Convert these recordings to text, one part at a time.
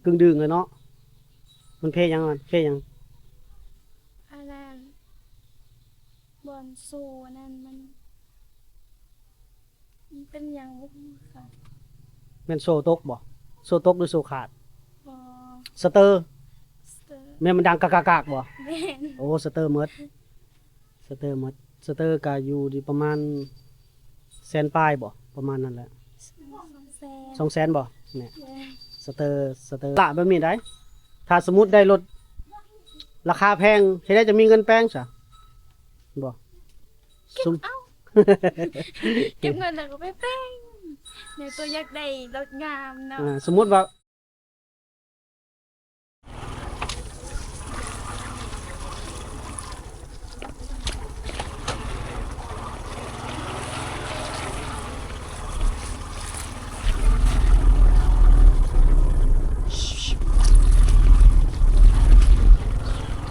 ກຶ່ງດຶງແລ້ວເນາະ. ມັນເພຫຍັງ ມັນເພຫຍັງ? ອັນນັ້ນ ບ່ອນໂສ້ອັນນັ້ນ ມັນ ມັນເປັນຫຍັງບໍ່ຮູ້ຄືກັນ. ແມ່ນໂສ້ຕົກບໍ່? ໂສ້ຕົກຫຼືໂສ້ຂາດ? ບໍ່. ສະເຕີ? ສະເຕີ. ແມ່ນມັນດັງກະກະກາກບໍ່? ແມ່ນ. ໂອ້ ສະເຕີໝົດ. ສະເຕີໝົດ. ສະເຕີກະຢູ່ທີ່ປະມານແສນປາຍບໍ່? ປະມານນັ້ນແຫຼະ. ສອງແສນ. ສອງແສນບໍ່? ແນ່. ແມ່ນ. ສະເຕີ ສະເຕີ ລະແບບນີ້ໄດ໋ ຖ້າສົມມຸດໄດ້ລົດລາຄາແພງ ເຮັດໃດຈະມີເງິນແປງຊະ? ບໍ່. ເກັບເອົາ ເກັບເງິນແລ້ວກໍໄປແປງ ໃນຕົວຢາກໄດ້ລົດງາມເນາະ. ອ່າ ສົມມຸດວ່າ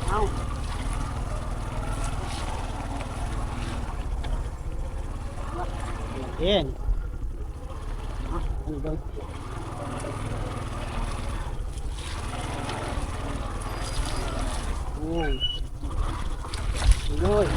ເອົາ ເອີ ເອົາ ອັນນີ້ເບິ່ງ ໂອ້ຍ ໂອ້ຍ.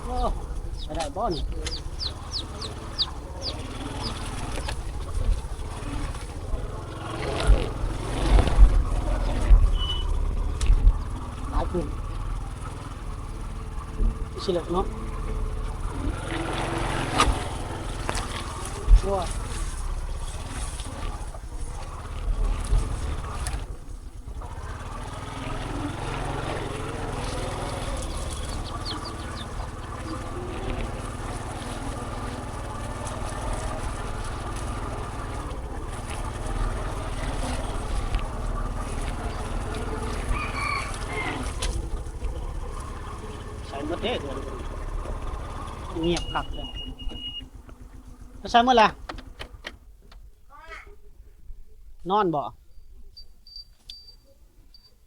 ໂອ້ ໄປໄດ້ບໍ່ນີ້? ຫຼາຍຂຶ້ນ. ຊິເລິກເນາະ ໂອ້ຍ. ໃສ່ໝົດເດ້ ງຽບຄັກເລີຍ. ໄປໃສໝົດລະ? ນອນບໍ່?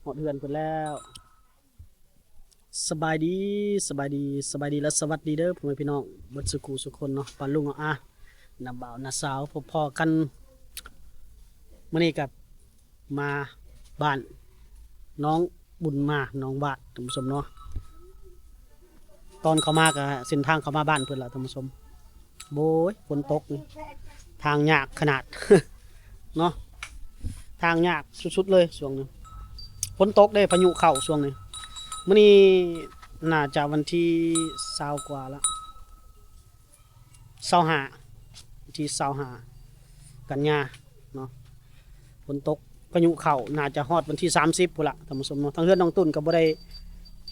ຮອດເຮືອນເພິ່ນແລ້ວ. ສະບາຍດີ ສະບາຍດີ ສະບາຍດີ ແລະ ສະຫວັດດີເດີ ພໍ່ແມ່ພີ່ນ້ອງເບິດສູ່ຄູ່ສູ່ຄົນເນາະ. ປ້າລຸງອາ ນ້າບ່າວ ນ້າສາວ ພົບພໍ້ກັນ ມື້ນີ້ກໍມາບ້ານນ້ອງບຸນມາ ໜອງຫວາດ ທ່ານຜູ້ຊົມເນາະ. ຕອນເຂົ້າມາກໍເສັ້ນທາງເຂົ້າມາບ້ານເພິ່ນລະ ທ່ານຜູ້ຊົມ. ໂອ້ຍ ຝົນຕົກນີ້ ທາງຍາກຂະໜາດເນາະ ທາງຍາກສຸດໆເລີຍຊ່ວງນີ້. ຝົນຕົກເດ້ ພາຍຸເຂົ້າຊ່ວງນີ້. ມື້ນີ້ໜ້າຈະວັນທີຊາວກວ່າລະ ຊາວຫ້າ ວັນທີຊາວຫ້າ ກັນຍາເນາະ. ຝົນຕົກ ພາຍຸເຂົ້າ ໜ້າຈະຮອດວັນທີສາມສິບພຸ້ນລະ ທ່ານຜູ້ຊົມເນາະ. ທາງເຮືອນນ້ອງຕຸ້ນກໍບໍ່ໄດ້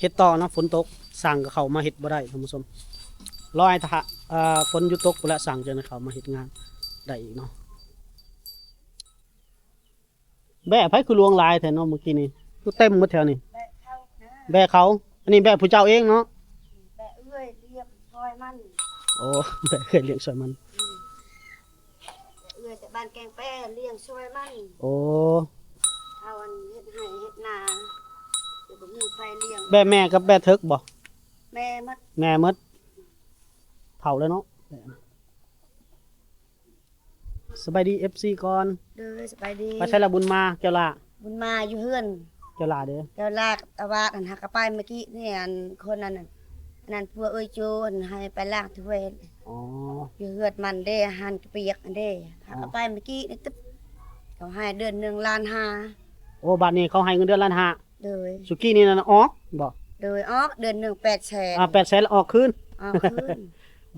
ເຮັດຕໍ່ເນາະ ຝົນຕົກ ຊ່າງກໍເຂົ້າມາເຮັດບໍ່ໄດ້ ທ່ານຜູ້ຊົມ. ລໍໃຫ້ຖ້າ ເອີ ຝົນຢຸດຕົກພຸ້ນລະ ຊ່າງຈຶ່ງໄດ້ເຂົ້າມາເຮັດງານໄດ້ອີກເນາະ. ແບ້ໃຜຄືລວງຫຼາຍແທ້ເນາະ ມື້ກີ້ນີ້ ຄືເຕັມໝົດແຖວນີ້? ແບ້ເຂົານະ ແບ້ເຂົາ. ອັນນີ້ແບ້ຜູ້ເຈົ້າເອງເນາະ? ແບ້ເອື້ອຍລ້ຽງຊ່ອຍມັນ. ໂອ້ ແບ້ເອື້ອຍລ້ຽງຊ່ອຍມັນ. ອືມ ເອື້ອຍແຕ່ບ້ານແກງແປ້ລ້ຽງຊ່ອຍມັນ. ໂອ້ ເຮົາອັນເຮັດໄຮ່ເຮັດນາ ແຕ່ບໍ່ມີໃຜລ້ຽງ. ແບ້ແມ່ກັບແບ້ເຖິກບໍ່? ແມ່ໝົດ ແມ່ໝົດ ເຖົ້າແລ້ວເນາະ. ສະບາຍດີ ເອັຟຊີ ກ່ອນ. ໂດຍ ສະບາຍດີ. ໄປໃສລະບຸນມາ ແກ້ວຫຼ້າ? ບຸນມາຢູ່ເຮືອນ. ແກ້ວຫຼ້າເດ້? ແກ້ວຫຼ້າຕະວາດຫັ້ນ ຫາກະໄປມື້ກີ້ນີ້ ອັນຄົນນັ້ນ ອັນນັ້ນ ຜົວເອື້ອຍໂຈຫັ້ນໃຫ້ໄປລ້າງຖ້ວຍ. ອໍ ຢູ່ເຮືອນມັນເດ້ ຫັ້ນກະປຽກຫັ້ນເດ້. ຫາກະໄປມື້ກີ້ນີ້ຕຶບ ເຂົາໃຫ້ເດືອນໜຶ່ງລ້ານຫ້າ. ໂອ້ ບາດນີ້ເຂົາໃຫ້ເງິນເດືອນລ້ານຫ້າ. ໂດຍ. ສຸກີ້ນີ້ນັ້ນອອກບໍ່? ໂດຍ ອອກເດືອນໜຶ່ງແປດແສນ. ອ່າ ແປດແສນ ແລ້ວອອກຄືນ. ອອກຄືນ.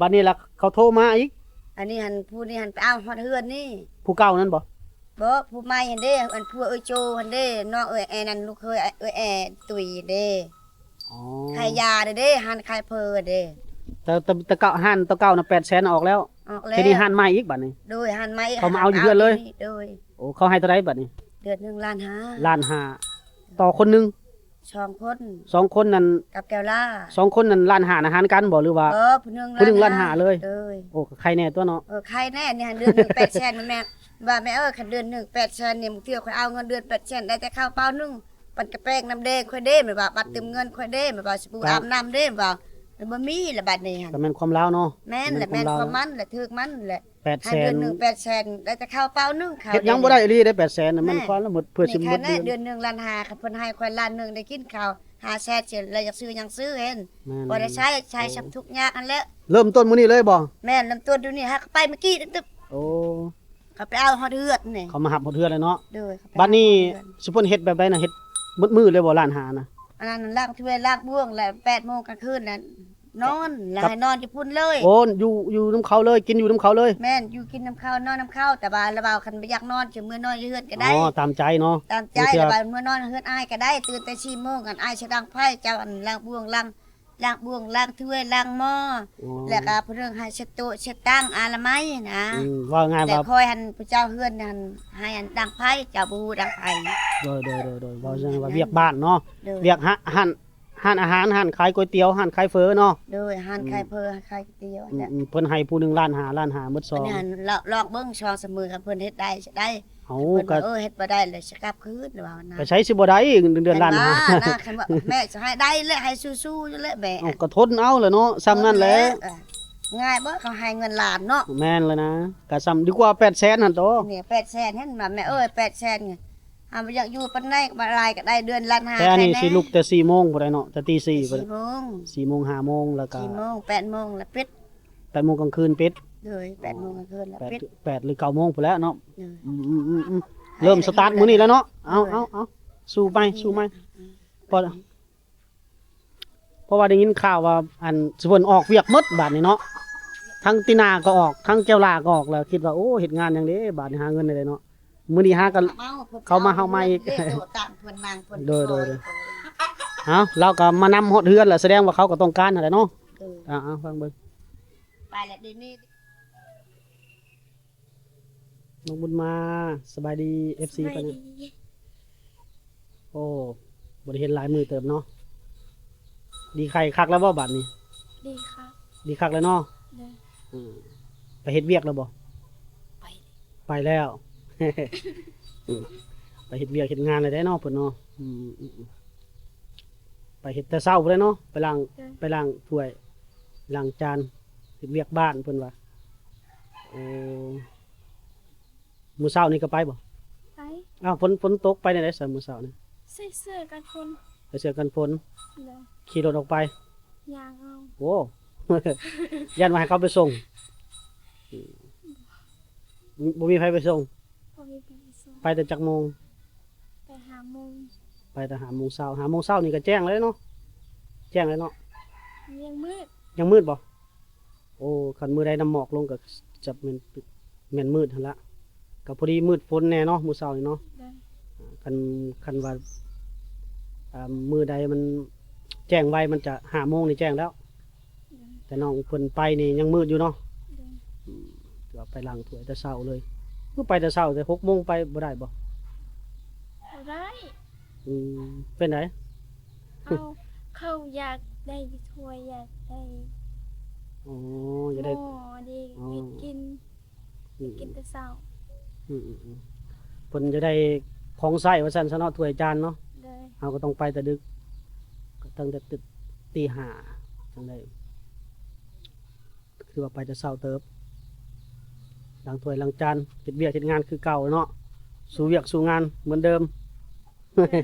ບັດນີ້ລະເຂົາໂທມາອີກ. ອັນນີ້ຫັ້ນ ຜູ້ນີ້ຫັ້ນໄປເອົາຮອດເຮືອນນີ້. ຜູ້ເກົ່ານັ້ນບໍ່? ບໍ່ ຜູ້ໃໝ່ຫັ້ນເດ້ ອັນຜົວເອື້ອຍໂຈຫັ້ນເດ້ ນ້ອງເອື້ອຍແອນັ້ນ ລູກເຂີຍເອື້ອຍແອຕຸ້ຍເດ້. ອໍ ຂາຍຢາເດ້ ຮ້ານຂາຍເຝີເດ້. ແຕ່ ແຕ່ ແຕ່ເກົ່າ ຮ້ານໂຕເກົ່ານະ ແປດແສນ ອອກແລ້ວ. ອອກແລ້ວ. ທີນີ້ຮ້ານໃໝ່ອີກບັດນີ້. ໂດຍ ຮ້ານໃໝ່ ເຂົາມາເອົາຢູ່ເຮືອນເລີຍ. ໂດຍ. ໂອ້ ເຂົາໃຫ້ເທົ່າໃດບັດນີ້? ເດືອນໜຶ່ງລ້ານຫ້າ. ລ້ານຫ້າ ຕໍ່ຄົນໜຶ່ງ. ສອງຄົນ ສອງຄົນນັ້ນ ກັບແກ້ວຫຼ້າ ສອງຄົນນັ້ນລ້ານຫ້ານະ ຫານກັນບໍ່ ຫຼືວ່າ ເອີ ຜູ້ໜຶ່ງ ຜູ້ໜຶ່ງລ້ານຫ້າ ລ້ານຫ້າເລີຍ? ໂດຍ. ໂອ້ ໄຄແດ່ຕົວະເນາະ. ເອີ ໄຄແດ່ ອັນນີ້ຫັ້ນເດືອນໜຶ່ງແປດແສນ ແມ່ນ ວ່າ ແມ່ເອີຍ ຄັນເດືອນໜຶ່ງແປດແສນນີ້ ບາງເທື່ອຂ້ອຍເອົາເງິນເດືອນແປດແສນ ໄດ້ແຕ່ເຂົ້າເປົາໜຶ່ງ ປັນກະແປງນ້ຳແດງຂ້ອຍເດ້ ແມ່ນວ່າ ບັດຕື່ມເງິນຂ້ອຍເດ້ ແມ່ນວ່າ ສະບູອາບນ້ຳເດ້ ແມ່ນວ່າ ມັນບໍ່ມີລະບັດນີ້ຫັ້ນ. ກໍແມ່ນຄວາມລາວເນາະ. ແມ່ນແຫຼະ ແມ່ນຄວາມມັນແຫຼະ ຖືກມັນແຫຼະ. ແປດແສນ ໃຫ້ເດືອນໜຶ່ງແປດແສນ ໄດ້ແຕ່ເຂົ້າເປົາໜຶ່ງ ເຂົ້າ ເຮັດຫຍັງບໍ່ໄດ້ອີ່ຫຼີເດ້ ແປດແສນນະ ມັນຄວາມລະໝົດ ເພື່ອຊິໝົດເດືອນ. ເດືອນໜຶ່ງລ້ານຫ້າ ຄັນເພິ່ນໃຫ້ຂ້ອຍລ້ານໜຶ່ງ ໄດ້ກິນເຂົ້າຫ້າແສນ ຊິລະຢາກຊື້ຫຍັງຊື້ເຫັນ. ແມ່ນ ພໍໄດ້ໃຊ້ ໃຊ້ຊ່ຳທຸກຍາກຫັ້ນແຫຼະ. ເລີ່ມຕົ້ນມື້ນີ້ເລີຍບໍ່? ແມ່ນ ເລີ່ມຕົ້ນດຽວນີ້ ຫາກໍໄປມື້ກີ້ຕຶບ. ໂອ້ ເຂົາໄປເອົາຮອດເຮືອນນີ້ ເຂົາມາຮັບຮອດເຮືອນແລ້ວເນາະ. ໂດຍ. ບັດນີ້ ເຂົາໄປເອົາຮອດເຮືອນ ຊຸມເພິ່ນເຮັດແບບໃດນະ ເຮັດໝົດມື້ເລີຍບໍ່ ລ້ານຫ້ານະ? ອັນນັ້ນລ້າງຖ້ວຍລ້າງບ່ວງ ແລ້ວແປດໂມງກາງຄືນແລ້ວນອນ ແລ້ວໃຫ້ນອນຢູ່ພຸ້ນເລີຍ. ໂອ້ ຢູ່ ຢູ່ນຳເຂົາເລີຍ ກິນຢູ່ນຳເຂົາເລີຍ. ແມ່ນ ຢູ່ກິນນຳເຂົາ ນອນນຳເຂົາ ແຕ່ວ່າລະເວົ້າ ຄັນບໍ່ຢາກນອນ ຊິເມືອນອນຢູ່ເຮືອນກໍໄດ້. ອໍ ຕາມໃຈເນາະ. ຕາມໃຈ ແລ້ວວ່າເມືອນອນເຮືອນອ້າຍກໍໄດ້ ຕື່ນແຕ່ສີ່ໂມງ ອັນອ້າຍຊິດັງໄຟ ເຈົ້າອັນລ້າງບ່ວງ ລ້າງ ລ້າງບ່ວງ ລ້າງຖ້ວຍ ລ້າງໝໍ້ ອໍ ແລ້ວກໍຜູ້ໜຶ່ງໃຫ້ເຊັດໂຕະເຊັດຕັ່ງ ອະນາໄມນະ. ອືມ ເວົ້າງ່າຍວ່າ ແລ້ວຂ້ອຍຫັ້ນ ຜູ້ເຈົ້າເຮືອນຫັ້ນໃຫ້ອັນດັງໄຟ ເຈົ້າບໍ່ຮູ້ດັງໄຟ. ໂດຍ ໂດຍ ໂດຍ ໂດຍ. ເວົ້າຈັ່ງວ່າວຽກບ້ານເນາະ. ໂດຍ. ວຽກຮ້ານ ຮ້ານອາຫານ ຮ້ານຂາຍກ໋ວຍຕຽວ ຮ້ານຂາຍເຝີເນາະ. ໂດຍ. ຮ້ານຂາຍເຝີ ຂາຍກ໋ວຍຕຽວ. ອືມ ເພິ່ນໃຫ້ຜູ້ໜຶ່ງລ້ານຫ້າ ລ້ານຫ້າໝົດຊອງ. ອັນນັ້ນລອງເບິ່ງຊອງສາມມື້ ຄັນເພິ່ນເຮັດໄດ້ ຊິໄດ້. ເຮົາກໍ ເອີ ເຮັດບໍ່ໄດ້ແລ້ວຊິກັບຄືນວ່ານະ. ໄປໃສຊິບໍ່ໄດ້ ເດືອນລ້ານຫ້າ. ຄັນວ່າແມ່ຊິໃຫ້ໄດ້ແຫຼະ ໃຫ້ສູ້ໆຢູ່ແຫຼະແມ່. ເອົາ ກໍທົນເອົາແຫຼະເນາະ ຊ່ຳນັ້ນແຫຼະ. ງ່າຍບໍ່ ເຂົາໃຫ້ເງິນລ້ານເນາະ. ແມ່ນແລ້ວນະ ກໍຊ່ຳດີກວ່າແປດແສນຫັ້ນໂຕ. ນີ້ແປດແສນຫັ້ນ ແມ່ເອີຍ ແປດແສນ ເຮົາບໍ່ຢາກຢູ່ປານໃດ ບໍ່ຫຼາຍກໍໄດ້ເດືອນລ້ານຫ້າ. ແຕ່ອັນນີ້ຊິລຸກແຕ່ສີ່ໂມງພຸ້ນໃດເນາະ ແຕ່ຕີສີ່ພຸ້ນ ສີ່ໂມງ ສີ່ໂມງ ຫ້າໂມງ ແລ້ວກໍ ສີ່ໂມງ ແປດໂມງລະປິດ. ແປດໂມງກາງຄືນປິດ. ໂດຍ. ອໍ ແປດໂມງກາງຄືນລະປິດ ແປດ ແປດຫຼືເກົ້າໂມງພຸ້ນແຫຼະເນາະ. ໂດຍ. ອືມໆໆໆ ເລີ່ມສະຕາດມື້ນີ້ແລ້ວເນາະ. ເອົາ ເອົາ ເອົາ ສູ້ໄປ ສູ້ໃໝ່. ພໍ ເພາະວ່າໄດ້ຍິນຂ່າວວ່າ ອັນ ເພິ່ນອອກວຽກໝົດບາດນີ້ເນາະ ທັງຕີນາກໍອອກ ທັງແກ້ວຫຼ້າກໍອອກ ແລ້ວຄິດວ່າ ໂອ້ ເຮັດງານຫຍັງເດ້ບາດນີ້ ຫາເງິນໄດ້ເນາະ. ມື້ນີ້ຫາກັນ ເຂົາມາເຮົາໃໝ່ອີກ. ໂດຍ ໂດຍ ໂດຍ. ເອົາ ລາວກໍມານຳຮອດເຮືອນແລ້ວ ສະແດງວ່າເຂົາກໍຕ້ອງການຫັ້ນແຫຼະເນາະ. ເອີ ເອົາ ເອົາ ຟັງເບິ່ງ. ໄປແລ້ວເດນີ້ ນ້ອງບຸນມາ ສະບາຍດີ ເອັຟຊີ ສະບາຍດີ. ໂອ້ ບໍ່ໄດ້ເຫັນຫຼາຍມື້ເຕີບເນາະ. ດີໄຂ້ຄັກແລ້ວບໍ່ບາດນີ້? ດີຄັກ ດີຄັກແລ້ວເນາະ. ໂດຍ. ອືມ ໄປເຮັດວຽກແລ້ວບໍ່? ໄປ ໄປແລ້ວ. ອືມ ໄປເຮັດວຽກເຮັດງານແລ້ວເດ້ເນາະ ເພິ່ນເນາະ. ອືມ ອືມ ອືມ ໄປເຮັດແຕ່ເຊົ້າພຸ້ນແຫຼະເນາະ ໄປລ້າງ ໂດຍ ໄປລ້າງຖ້ວຍລ້າງຈານ ເຮັດວຽກບ້ານເພິ່ນວ່າ. ໂອ້ ມື້ເຊົ້ານີ້ກໍໄປບໍ່? ໄປ. ອ້າວ ຝົນ ຝົນຕົກ ໄປແນວໃດຊະມື້ເຊົ້ານີ້? ໃສ່ເສື້ອກັນຝົນ. ໃສ່ເສື້ອກັນຝົນ. ໂດຍ. ຂີ່ລົດອອກໄປ? ຍ່າງເອົາ. ໂອ້ ຢ້ານວ່າໃຫ້ເຂົາໄປສົ່ງ. ບໍ່ມີໃຜໄປສົ່ງ? ບໍ່ມີໃຜໄປສົ່ງ. ໄປແຕ່ຈັກໂມງ? ໄປຫ້າໂມງ. ໄປແຕ່ຫ້າໂມງເຊົ້າ. ຫ້າໂມງເຊົ້ານີ້ກໍແຈ້ງແລ້ວເນາະ? ແຈ້ງແລ້ວເນາະ? ຍັງມືດ. ຍັງມືດບໍ່? ໂອ້ ຄັນມື້ໃດນ້ຳໝອກລົງກໍຈະແມ່ນ ແມ່ນມືດຫັ້ນລະ. ກໍພໍດີມືດຝົນແດ່ເນາະ ມື້ເຊົ້ານີ້ເນາະ. ໂດຍ. ຄັນ ຄັນວ່າ ອ່າ ມື້ໃດມັນແຈ້ງໄວ ມັນຈະຫ້າໂມງນີ້ແຈ້ງແລ້ວ. ໂດຍ. ແຕ່ນ້ອງເພິ່ນໄປນີ້ຍັງມືດຢູ່ເນາະ. ໂດຍ. ອືມ ຖືວ່າໄປລ້າງຖ້ວຍແຕ່ເຊົ້າເລີຍ. ຄືໄປແຕ່ເຊົ້າ ແຕ່ຫົກໂມງໄປບໍ່ໄດ້ບໍ່? ບໍ່ໄດ້. ອືມ ເປັນໃດ? ເອົາ ເຂົາຢາກໄດ້ຖ້ວຍ ຢາກໄດ້ ອໍ ຢາກໄດ້ ໝໍ້ເດ້ ອໍ ເຮັດກິນ ອືມ ເຮັດກິນແຕ່ເຊົ້າ. ອືມໆໆ ເພິ່ນຢາກໄດ້ຂອງໃຊ້ວ່າຊັ້ນຊະເນາະ ຖ້ວຍຈານເນາະ. ໂດຍ. ເຮົາກໍຕ້ອງໄປແຕ່ດຶກ ກໍຕັ້ງແຕ່ ຕີຫ້າຈັ່ງໄດ້. ຄືວ່າໄປແຕ່ເຊົ້າເຕີບ ລ້າງຖ້ວຍລ້າງຈານ ເຮັດວຽກເຮັດງານຄືເກົ່າເນາະ ສູ້ວຽກສູ້ງານເໝືອນເດີມ. ໂດຍ.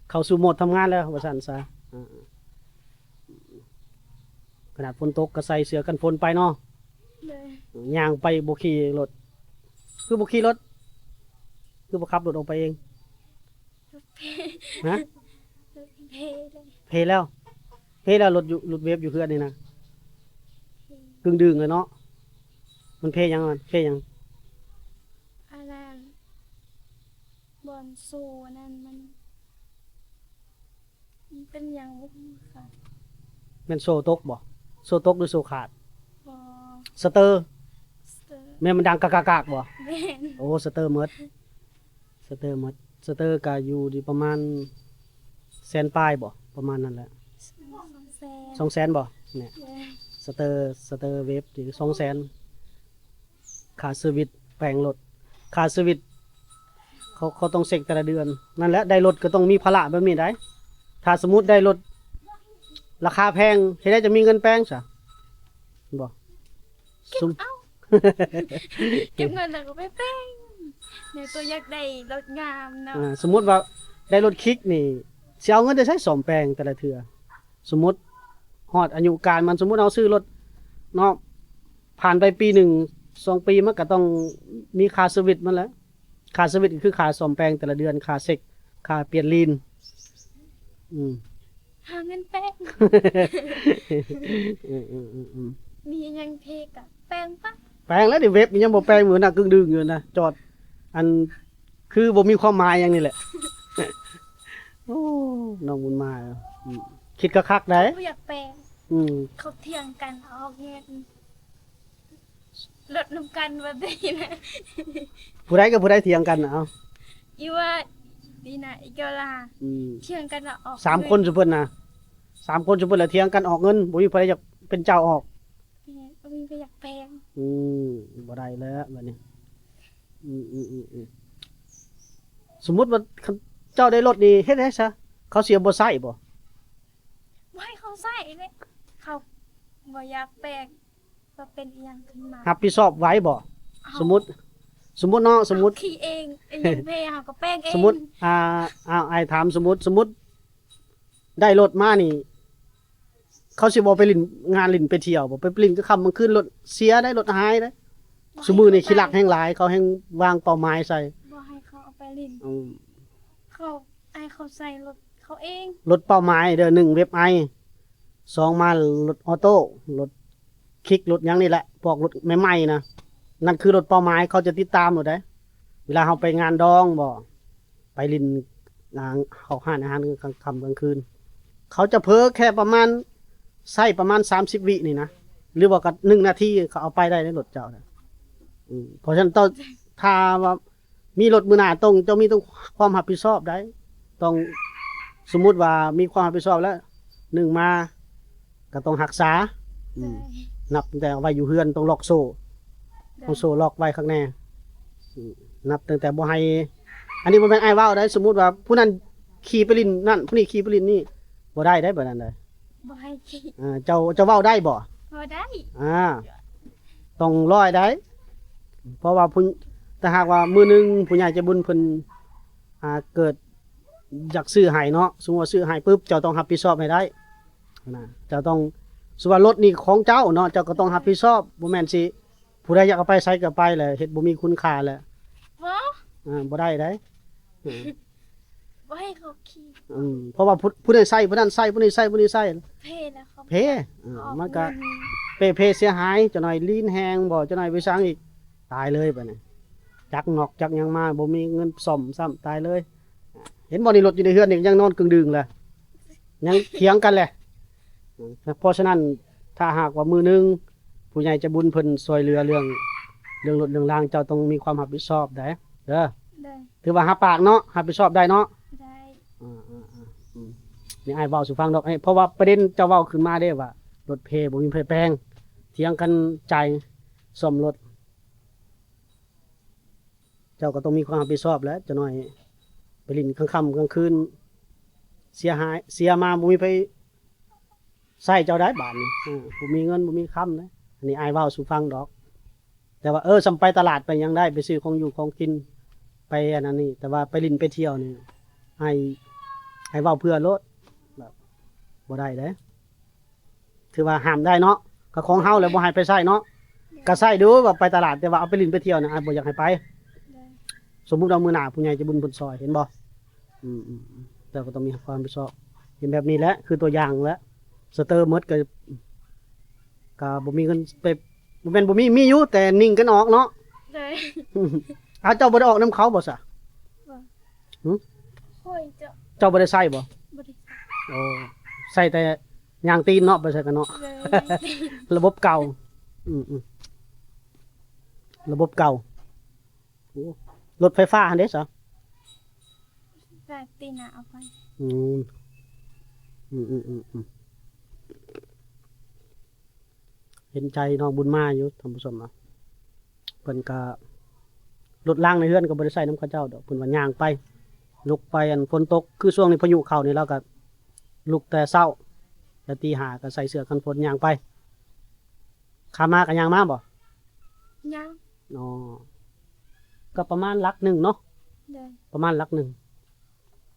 ເຂົ້າສູ່ໂໝດທຳງານແລ້ວວ່າຊັ້ນຊະ. ອ່າ ຂະໜາດຝົນຕົກກໍໃສ່ເສື້ອກັນຝົນໄປເນາະ. ໂດຍ. ຍ່າງໄປ ບໍ່ຂີ່ລົດ. ຄືບໍ່ຂີ່ລົດ? ຄືບໍ່ຂັບລົດອອກໄປເອງ? ລົດເພ. ຮະ? ລົດເພແລ້ວ. ເພແລ້ວ? ເພແລ້ວ ລົດຢູ່ ລົດເວບຢູ່ເຮືອນນີ້ນະ ເພ ກຶ່ງດຶງແລ້ວເນາະ. ມັນເພຫຍັງ? ມັນເພຫຍັງ? ອັນນັ້ນ ບ່ອນໂສ້ອັນນັ້ນມັນ ມັນເປັນຫຍັງບໍ່ຮູ້ຄືກັນ. ແມ່ນໂສ້ຕົກບໍ່? ໂສ້ຕົກຫຼືໂສ້ຂາດ? ບໍ່. ສະເຕີ? ສະເຕີ. ແມ່ນມັນດັງກະກາກໆບໍ່? ແມ່ນ. ໂອ້ ສະເຕີໝົດ. ສະເຕີໝົດ. ສະເຕີກະຢູ່ທີ່ປະມານ ແສນປາຍບໍ່? ປະມານນັ້ນແຫຼະ. ສອງແສນ ສອງແສນບໍ່? ແນ່ ສະເຕີ ສະເຕີເວັບນີ້ສອງແສນ ຄ່າເຊີວິດແປງລົດ ຄ່າເຊີວິດ ເຂົາ ເຂົາຕ້ອງເຊັກແຕ່ລະເດືອນ. ນັ້ນແຫຼະ ໄດ້ລົດກໍຕ້ອງມີພາລະແບບນີ້ໄດ໋. ຖ້າສົມມຸດໄດ້ລົດລາຄາແພງ ເຮັດໃດຈະມີເງິນແປງຊະ? ບໍ່ ເກັບ ສົມ ເອົາ ເກັບເງິນແລ້ວກໍໄປແປງ ແນວຕົວຢາກໄດ້ລົດງາມເນາະ. ອ່າ ສົມມຸດວ່າໄດ້ລົດຄິກນີ້ ຊິເອົາເງິນໄດ້ໃສສ້ອມແປງແຕ່ລະເທື່ອ? ສົມມຸດຮອດອາຍຸການມັນ ສົມມຸດເຮົາຊື້ລົດເນາະ ຜ່ານໄປປີໜຶ່ງ ສອງປີ ມັນກໍຕ້ອງມີຄ່າເຊີວິດມັນແຫຼະ. ຄ່າເຊີວິດກໍຄືຄ່າສ້ອມແປງແຕ່ລະເດືອນ ຄ່າເຊັກ ຄ່າປ່ຽນລີນ. ອືມ ຫາເງິນແປງ ເອີໆໆໆ ມີຫຍັງເພກະແປງປະ? ແປງແລ້ວ ນີ້ເວັບຍັງບໍ່ແປງ ມື້ໜ້າກຶ່ງດຶງຢູ່ນະ ຈອດ ອັນ ຄືບໍ່ມີຄວາມໝາຍຫຍັງນີ້ແຫຼະ. ໂອ້ ນ້ອງບຸນມາ ອືມ ຄິດຄັກໆໄດ໋ ບໍ່ຢາກແປງ. ອືມ ເຂົາຖຽງກັນເອົາອອກແຍກ ລົດນຳກັນວ່າຊີ້ນະ. ຜູ້ໃດກັບຜູ້ໃດຖຽງກັນນະ? ເອົາ ອີວ່າດີນະ ອີກຽວລາ ອືມ ຖຽງກັນວ່າອອກ ສາມຄົນຊຸເພິ່ນນະ ສາມຄົນຊຸເພິ່ນລະຖຽງກັນອອກເງິນ ບໍ່ມີຜູ້ໃດຢາກເປັນເຈົ້າອອກ. ແມ່ນ ບໍ່ມີໃຜຢາກແປງ. ອືມ ບໍ່ໄດ້ແລ້ວບາດນີ້. ອືມໆໆໆ ສົມມຸດວ່າເຈົ້າໄດ້ລົດນີ້ເຮັດໃດຊະ? ເຂົາຊິບໍ່ໃຊ້ບໍ່? ບໍ່ໃຫ້ເຂົາໃຊ້ເດ້ ເຂົາບໍ່ຢາກແປງ ວ່າເປັນອີ່ຫຍັງຂຶ້ນມາ ຮັບຜິດຊອບໄຫວບໍ່? ເຮົາ ສົມມຸດ ສົມມຸດເນາະ ສົມມຸດ ເຮົາຂີ່ເອງ ອີ່ຫຍັງເພເຮົາກໍແປງເອງ. ສົມມຸດ ອ່າ ອ້າວ ອ້າຍຖາມ ສົມມຸດ ສົມມຸດໄດ້ລົດມານີ້ ເຂົາຊິບໍ່ໄປຫຼິ້ນງານຫຼິ້ນໄປທ່ຽວບໍ່? ໄປຫຼິ້ນກາງຄ່ຳກາງຄືນ ລົດເສຍໄດ໋ ລົດຫາຍໄດ໋. ບໍ່ໃຫ້ ຊຸມື້ນີ້ ເຂົາໄປ ຂີ້ລັກແຮ່ງຫຼາຍ ເຂົາແຮ່ງວາງເປົ້າໝາຍໃສ່. ບໍ່ໃຫ້ເຂົາເອົາໄປຫຼິ້ນ. ອືມ ເຂົາ ໃຫ້ເຂົາໃສ່ລົດເຂົາເອງ. ລົດເປົ້າໝາຍເດີ ໜຶ່ງ ເວັບໄອ ສອງ ມາລົດອໍໂຕ້ ລົດຄິກ ລົດຫຍັງນີ້ແຫຼະ ພວກລົດໃໝ່ໆນະ ນັ້ນຄືລົດເປົ້າໝາຍ ເຂົາຈະຕິດຕາມໂລດໄດ໋. ເວລາເຮົາໄປງານດອງບໍ ໄປຫຼິ້ນ ອ່າ ເຂົ້າຮ້ານອາຫານກາງຄ່ຳກາງຄືນ ເຂົາຈະເຜີແຄ່ປະມານ ໃຊ້ປະມານສາມສິບວິນີ້ນະ ຫຼືວ່າກໍໜຶ່ງນາທີ ເຂົາເອົາໄປໄດ້ໃນລົດເຈົ້ານະ. ອືມ ເພາະສະນັ້ນຕ້ອງ ຖ້າວ່າມີລົດມື້ໜ້າ ຕ້ອງ ເຈົ້າມີຕ້ອງຄວາມຮັບຜິດຊອບໄດ໋. ຕ້ອງ ສົມມຸດວ່າມີຄວາມຮັບຜິດຊອບແລ້ວ ໜຶ່ງມາ ກໍຕ້ອງຮັກສາ ອືມ ໂດຍ ນັບຕັ້ງແຕ່ເອົາໄວ້ຢູ່ເຮືອນ ຕ້ອງລັອກໂສ້ ໂດຍ ຕ້ອງໂສ້ລັອກໄວ້ຄັກແນ່. ອືມ ນັບຕັ້ງແຕ່ບໍ່ໃຫ້ ອັນນີ້ບໍ່ແມ່ນອ້າຍເວົ້າໄດ໋ ສົມມຸດວ່າຜູ້ນັ້ນຂີ່ໄປຫຼິ້ນນັ້ນ ຜູ້ນີ້ຂີ່ໄປຫຼິ້ນນີ້ ບໍ່ໄດ້ໄດ໋ ແບບນັ້ນໄດ໋. ບໍ່ໃຫ້ຂີ່. ອ່າ ເຈົ້າ ເຈົ້າເວົ້າໄດ້ບໍ່? ເວົ້າໄດ້. ອ່າ ຕ້ອງຮ້ອຍໄດ໋ ເພາະວ່າຜູ້ ຖ້າຫາກວ່າມື້ໜຶ່ງຜູ້ໃຫຍ່ໃຈບຸນເພິ່ນ ອ່າ ເກີດ ຢາກຊື້ໃຫ້ເນາະ ສົມມຸດວ່າຊື້ໃຫ້ປຶບ ເຈົ້າຕ້ອງຮັບຜິດຊອບໃຫ້ໄດ້ນະ. ເຈົ້າຕ້ອງ ສົມມຸດວ່າລົດນີ້ຂອງເຈົ້າເນາະ ເຈົ້າກໍຕ້ອງຮັບຜິດຊອບ ບໍ່ແມ່ນຊິຜູ້ໃດຢາກເອົາໄປໃສກໍໄປແຫຼະ ເຮັດບໍ່ມີຄຸນຄ່າແຫຼະ. ບໍ່ ອ່າ ບໍ່ໄດ້ໄດ໋. ອືມ ບໍ່ໃຫ້ເຂົາຂີ່. ອືມ ເພາະວ່າຜູ້ ຜູ້ໃດໃຊ້ ຜູ້ນັ້ນໃຊ້ ຜູ້ນີ້ໃຊ້ ຜູ້ນີ້ໃຊ້ ເພແລ້ວເຂົາ ເພ ເອີ ອອກ ມັນກະ ເງິນ ເພ ເພເສຍຫາຍ ຈັກໜ້ອຍລີນແຮງບໍ ຈັກໜ້ອຍໄປສັງອີກ ຕາຍເລີຍບາດນີ້. ຈັກນອກຈັກຫຍັງມາ ບໍ່ມີເງິນສ້ອມຊ້ຳ ຕາຍເລີຍ. ເຫັນບໍ່ນີ້ ລົດຢູ່ໃນເຮືອນນີ້ຍັງນອນກຶ່ງດຶງແຫຼະ ຍັງຖຽງກັນແຫຼະ. ເພາະສະນັ້ນ ຖ້າຫາກວ່າມື້ໜຶ່ງຜູ້ໃຫຍ່ໃຈບຸນເພິ່ນຊ່ວຍເຫຼືອເລື່ອງ ເລື່ອງລົດເລື່ອງລາງ ເຈົ້າຕ້ອງມີຄວາມຮັບຜິດຊອບໄດ໋ເດີ. ໂດຍ ຖືວ່າຮັບປາກເນາະ ຮັບຜິດຊອບໄດ້ເນາະ. ໄດ້. ອ່າໆໆ ອືມ ນີ້ອ້າຍເວົ້າສູ່ຟັງດອກ ເພາະວ່າປະເດັນເຈົ້າເວົ້າຂຶ້ນມາເດ້ວ່າ ລົດເພ ບໍ່ມີໃຜແປງ ຖຽງກັນຈ່າຍສ້ອມລົດ. ເຈົ້າກໍຕ້ອງມີຄວາມຮັບຜິດຊອບແຫຼະ ຈັກໜ້ອຍໄປຫຼິ້ນກາງຄ່ຳກາງຄືນ ເສຍຫາຍ ເສຍມາບໍ່ມີໃຜໃຊ້ເຈົ້າໄດ້ບາດນີ້. ເອີ ບໍ່ມີເງິນບໍ່ມີຄຳເດ້. ອັນນີ້ອ້າຍເວົ້າສູ່ຟັງດອກ ແຕ່ວ່າ ເອີ ສ່ຳໄປຕະຫຼາດໄປຫຍັງໄດ້ ໄປຊື້ຂອງຢູ່ຂອງກິນ ໄປອັນນັ້ນນີ້ ແຕ່ວ່າໄປຫຼິ້ນໄປທ່ຽວນີ້ ອ້າຍ ອ້າຍເວົ້າເພື່ອໂລດ ແບບ ບໍ່ໄດ້ເດ້. ຖືວ່າຫ້າມໄດ້ເນາະ ກໍຂອງເຮົາແຫຼະ ບໍ່ໃຫ້ໄປໃຊ້ເນາະ. ກໍໃຊ້ດູວ່າໄປຕະຫຼາດ ແຕ່ວ່າເອົາໄປຫຼິ້ນໄປທ່ຽວນະ ອ້າຍບໍ່ຢາກໃຫ້ໄປ. ໂດຍ ສົມມຸດວ່າມື້ໜ້າຜູ້ໃຫຍ່ໃຈບຸນເພິ່ນຊ່ອຍ ເຫັນບໍ່? ອືມໆ ເຈົ້າກໍຕ້ອງມີຄວາມຮັບຜິດຊອບ. ເຫັນແບບນີ້ແຫຼະ ຄືຕົວຢ່າງແຫຼະ ສະເຕີໝົດ ກໍ ກໍບໍ່ມີເງິນໄປ ບໍ່ແມ່ນບໍ່ມີ ມີຢູ່ ແຕ່ນິ່ງກັນອອກເນາະ. ໂດຍ ອ້າວ ເຈົ້າບໍ່ໄດ້ອອກນຳເຂົາບໍ່ຊະ? ບໍ່. ຫຶ? ໂອ້ຍ ເຈົ້າ ເຈົ້າບໍ່ໄດ້ໃຊ້ບໍ່? ບໍ່ໄດ້ໃຊ້. ໂອ້ ໃຊ້ແຕ່ຍ່າງຕີນເນາະ ໄປໃສກັນເນາະ. ໂດຍ ລະບົບເກົ່າ. ອືມໆ ລະບົບເກົ່າ. ໂອ້ ລົດໄຟຟ້າຫັ້ນເດ້ຊະ? ແຕ່ຕີນນະເອົາໄປ. ອືມ ອືມໆໆໆ ເຫັນໃຈນ້ອງບຸນມາຢູ່ທ່ານຜູ້ຊົມເນາະ. ເພິ່ນກະລົດລາງໃນເຮືອນກໍບໍ່ໄດ້ໃຊ້ນຳເຂົາເຈົ້າດອກ ເພິ່ນວ່າຍ່າງໄປ ລຸກໄປ ອັນຝົນຕົກ ຄືຊ່ວງນີ້ພາຍຸເຂົ້ານີ້ ລາວກໍລຸກແຕ່ເຊົ້າ ແຕ່ຕີຫ້າກໍໃສ່ເສື້ອກັນຝົນຍ່າງໄປ. ຂາມາກໍຍ່າງມາບໍ່? ຍ່າງ. ອໍ ກໍປະມານຫຼັກໜຶ່ງເນາະ. ໂດຍ. ປະມານຫຼັກໜຶ່ງ.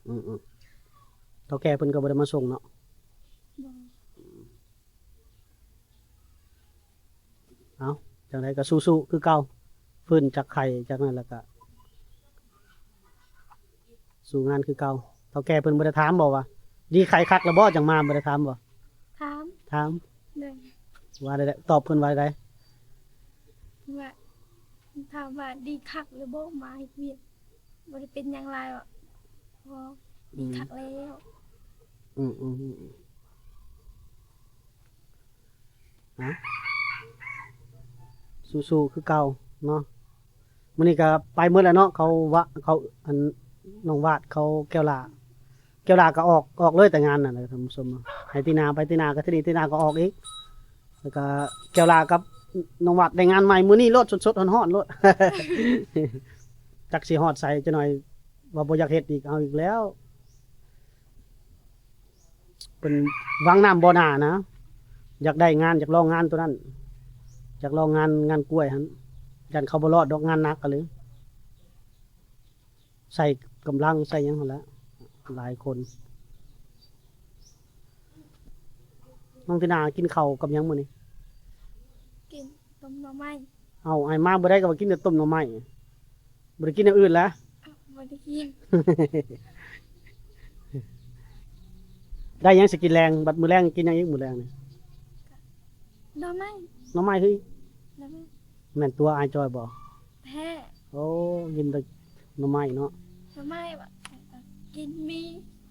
ອືມໆ ເຖົ້າແກ່ເພິ່ນກໍບໍ່ໄດ້ມາສົ່ງເນາະ. ບໍ່. ເອົ້າ ຈັ່ງໃດກໍສູ້ໆຄືເກົ່າ ຟື້ນຈາກໄຂ້ຈາກນັ້ນ ແລ້ວກໍສູ້ງານຄືເກົ່າ. ເຖົ້າແກ່ເພິ່ນບໍ່ໄດ້ຖາມບໍ່ວ່າ ດີໄຂ້ຄັກແລ້ວບໍ່ ຈັ່ງມາ ບໍ່ໄດ້ຖາມບໍ່? ຖາມ. ຖາມ. ໂດຍ. ວ່າໃດ ຕອບເພິ່ນວ່າໃດ? ວ່າ ຖາມວ່າດີຄັກແລ້ວບໍ່ ມາເຮັດວຽກ ບໍ່ໄດ້ເປັນຫຍັງຫຼາຍຫວາ? ບໍ່. ອືມ. ດີຄັກແລ້ວ. ອືມໆໆ ເອົ້າ ສູ້ໆຄືເກົ່າເນາະ. ມື້ນີ້ກໍໄປໝົດແລ້ວເນາະ ເຂົາວະ ເຂົາ ອັນ ນ້ອງວາດ ເຂົາແກ້ວຫຼ້າ ແກ້ວຫຼ້າກໍອອກ ອອກເລີຍແຕ່ງານນັ້ນນະທ່ານຜູ້ຊົມ. ໃຫ້ຕີໜ້າໄປ ຕີໜ້າກໍທີ່ນີ້ ຕີໜ້າກໍອອກອີກ. ແລ້ວກໍແກ້ວຫຼ້າກັບນ້ອງວາດໄດ້ງານໃໝ່ມື້ນີ້ໂລດ ສົດໆຮ້ອນໆໂລດ. ຈັກຊິຮອດໃສ ຈັກໜ້ອຍວ່າບໍ່ຢາກເຮັດອີກ ເອົາອີກແລ້ວ. ເພິ່ນຫວັງນ້ຳບໍ່ໜ້ານະ ຢາກໄດ້ງານ ຢາກລອງງານໂຕນັ້ນ ຢາກລອງງານ ງານກ້ວຍຫັ້ນ. ຢ້ານເຂົາບໍ່ລອດດອກ ງານໜັກກະເລີຍ ໃຊ້ກຳລັງໃຊ້ຫຍັງຫັ້ນແຫຼະ ຫຼາຍຄົນ. ນ້ອງຕິນາກິນເຂົ້າກັບຫຍັງມື້ນີ້? ກິນຕົ້ມໜໍ່ໄມ້. ເອົ້າ ອ້າຍມາມື້ໃດກໍວ່າກິນແຕ່ຕົ້ມໜໍ່ໄມ້ ບໍ່ໄດ້ກິນຢ່າງອື່ນລະ? ບໍ່ໄດ້ກິນ. ໄດ້ຫຍັງຊິກິນແລງ? ບັດມື້ແລງກິນຫຍັງອີກ? ມື້ແລງນີ້ ໜໍ່ໄມ້. ໜໍ່ໄມ້ຄື? ໜໍ່ໄມ້. ແມ່ນຕົວອ້າຍຈ່ອຍບໍ່? ແທ້. ໂອ້ ກິນແຕ່ໜໍ່ໄມ້ເນາະ. ໜໍ່ໄມ້ ກິນໝີ່.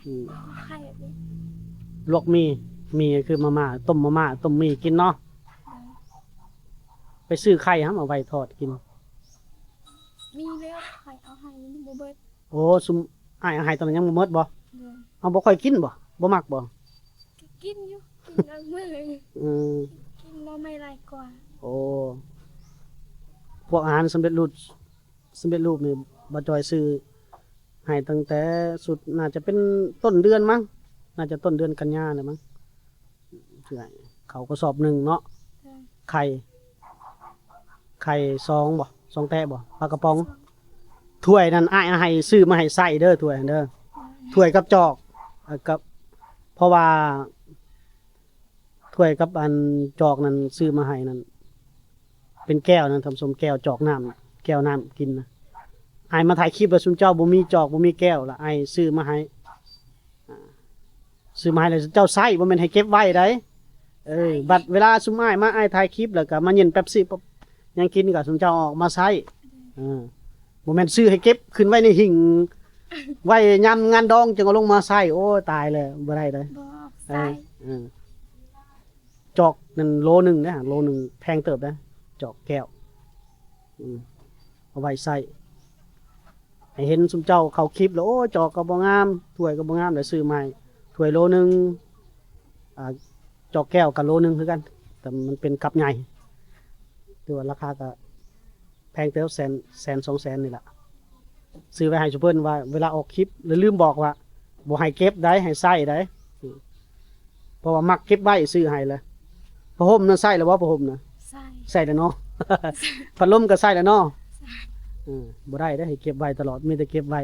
ອືມ. ໄຂ່ແບບນີ້ ລວກໝີ່. ໝີ່ກໍຄືມາມ່າ ຕົ້ມມາມ່າ ຕົ້ມໝີ່ກິນເນາະ. ໂດຍ. ໄປຊື້ໄຂ່ຫັ້ນມາໄວ້ທອດກິນ. ມີແລ້ວ ໄຂ່ເອົາໃຫ້ຍັງບໍ່ເບິດ. ໂອ້ ຊຸມອ້າຍເອົາໃຫ້ຕອນນັ້ນຍັງບໍ່ໝົດບໍ່? ໂດຍ. ເອົາ ບໍ່ຄ່ອຍກິນບໍ່? ບໍ່ມັກບໍ່? ກໍກິນຢູ່ ກິນຫຼາຍມື້. ອືມ. ກິນໜໍ່ໄມ້ຫຼາຍກວ່າ. ໂອ້ ພວກອາຫານສຳເລັດຮູບ ສຳເລັດຮູບນີ້ ບ່າວຈ່ອຍຊື້ໃຫ້ຕັ້ງແຕ່ຊຸດ ໜ້າຈະເປັນຕົ້ນເດືອນມັ້ງ ໜ້າຈະຕົ້ນເດືອນກັນຍານີ້ມັ້ງ. ເຂົ້າກະສອບໜຶ່ງເນາະ. ໂດຍ. ໄຂ່ ໄຂ່ສອງບໍ່? ສອງແຕະບໍ່? ປາກະປ໋ອງ. ສອງ. ຖ້ວຍນັ້ນອ້າຍເອົາໃຫ້ ຊື້ມາໃຫ້ໃຊ້ເດີ ຖ້ວຍຫັ້ນເດີ. ໂດຍ. ຖ້ວຍກັບຈອກ ເອີ ກັບ ເພາະວ່າ ຖ້ວຍກັບອັນຈອກນັ້ນຊື້ມາໃຫ້ນັ້ນ ເປັນແກ້ວນະທ່ານຜູ້ຊົມ ແກ້ວຈອກນ້ຳ ແກ້ວນ້ຳກິນນະ. ອ້າຍມາຖ່າຍຄລິບແລ້ວ ຊຸມເຈົ້າບໍ່ມີຈອກບໍ່ມີແກ້ວລະ ອ້າຍຊື້ມາໃຫ້ ອ່າ ຊື້ມາໃຫ້ແລ້ວເຈົ້າໃຊ້ ບໍ່ແມ່ນໃຫ້ເກັບໄວ້ໃດ. ເອີ ໃຊ້ ບັດເວລາຊຸມອ້າຍມາ ອ້າຍຖ່າຍຄລິບແລ້ວກໍມາເຢັນເປັບຊີ ຍັງກິນກໍຊຸມເຈົ້າເອົາອອກມາໃຊ້. ເອີ ບໍ່ແມ່ນຊື້ໃຫ້ເກັບຂຶ້ນໄວ້ໃນຫິ້ງ ໄວ້ຍາມງານດອງຈຶ່ງເອົາລົງມາໃຊ້. ໂອ້ ຕາຍແລ້ວ ບໍ່ໄດ້ເດ້. ບໍ່ ເອີ ໃຊ້ ເອີ ຈອກນັ້ນໂລໜຶ່ງເດ້ ໂລໜຶ່ງແພງເຕີບເດ້ ຈອກແກ້ວ. ອືມ ເອົາໄວ້ໃຊ້ ໃຫ້ເຫັນຊຸມເຈົ້າເຂົ້າຄລິບແລ້ວ ໂອ້ ຈອກກໍບໍ່ງາມ ຖ້ວຍກໍບໍ່ງາມ ແລ້ວຊື້ໃໝ່ ຖ້ວຍໂລໜຶ່ງ ອ່າ ຈອກແກ້ວກໍໂລໜຶ່ງຄືກັນ ແຕ່ມັນເປັນກັບໃຫຍ່ ແຕ່ວ່າລາຄາກໍ ແພງເຕີບ ແສນ ແສນສອງແສນນີ້ລະ ຊື້ໄວ້ໃຫ້ຊຸເພິ່ນວ່າເວລາອອກຄລິບ ແລ້ວລືມບອກວ່າບໍ່ໃຫ້ເກັບໃດ ໃຫ້ໃຊ້ໃດ. ເພາະວ່າມັກເກັບໄວ້ ຊື້ໃຫ້ລະ. ຜ້າຫົ່ມນະໃຊ້ແລ້ວບໍ່? ຜ້າຫົ່ມນະ ໃຊ້ ໃຊ້ແລ້ວເນາະ. ພັດລົມກໍໃຊ້ແລ້ວເນາະ. ໃຊ້ ເອີ ບໍ່ໄດ້ເດ້ ໃຫ້ເກັບໄວ້ຕະຫຼອດ ມີແຕ່ເກັບໄວ້.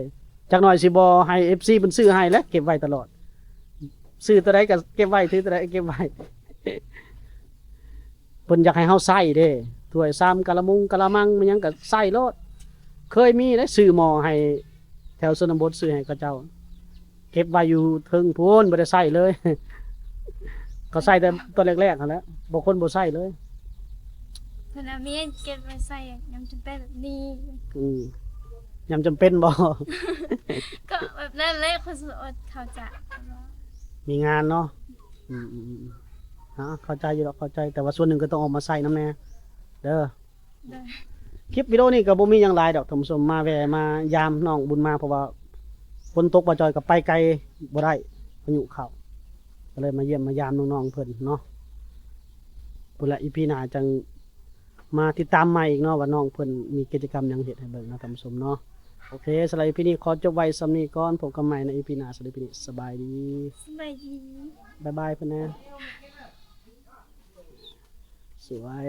ຈັກໜ້ອຍຊິບໍ່ໃຫ້ເອັຟຊີເພິ່ນຊື້ໃຫ້ແຫຼະ ເກັບໄວ້ຕະຫຼອດ. ຊື້ຕົວໃດກໍເກັບໄວ້ ຖືຕົວໃດເກັບໄວ້. ເພິ່ນຢາກໃຫ້ເຮົາໃຊ້ເດ້ ຖ້ວຍຊາມກະລະມຸງກະລະມັງ ແມ່ນຫຍັງກໍໃຊ້ໂລດ. ເຄີຍມີເດ້ ຊື້ໝໍ້ໃຫ້ແຖວຊົນນະບົດ ຊື້ໃຫ້ເຂົາເຈົ້າ ເກັບໄວ້ຢູ່ເທິງພຸ້ນ ບໍ່ໄດ້ໃຊ້ເລີຍ. ເຂົາໃຊ້ແຕ່ຕອນແລກໆຫັ້ນແຫຼະ ບາງຄົນບໍ່ໃຊ້ເລີຍ. ເພິ່ນເອົາມາເກັບໄວ້ໃຊ້ຍາມຈຳເປັນແບບນີ້. ອືມ ຍາມຈຳເປັນບໍ່? ກໍແບບນັ້ນແຫຼະ ຄົນສະອອດເຂົາຈະ ມີງານເນາະ. ອືມໆໆ ເຂົ້າໃຈຢູ່ດອກ ເຂົ້າໃຈ ແຕ່ວ່າສ່ວນໜຶ່ງກໍຕ້ອງເອົາມາໃຊ້ນຳແດ່ເດີ. ໂດຍ. ຄລິບວິດີໂອນີ້ກໍບໍ່ມີຫຍັງຫຼາຍດອກທ່ານຜູ້ຊົມ ມາແວ່ມາຢາມນ້ອງບຸນມາ ເພາະວ່າຝົນຕົກ ບ່າວຈ່ອຍກໍໄປໄກບໍ່ໄດ້ ພາຍຸເຂົ້າ. ກໍເລີຍມາຢ້ຽມມາຢາມນ້ອງໆເພິ່ນເນາະ. ພຸ້ນລະ ອີພີໜ້າຈັ່ງມາຕິດຕາມໃໝ່ອີກເນາະ ວ່ານ້ອງເພິ່ນມີກິດຈະກຳຫຍັງເຮັດໃຫ້ເບິ່ງເນາະທ່ານຜູ້ຊົມເນາະ. ໂອເຄ ສຳລັບອີພີນີ້ຂໍຈົບໄວ້ສ່ຳນີ້ກ່ອນ ພົບກັນໃໝ່ໃນອີພີໜ້າ. ສຳລັບອີພີນີ້ສະບາຍດີ ສະບາຍດີ ບາຍບາຍເພິ່ນແດ່. ສວຍ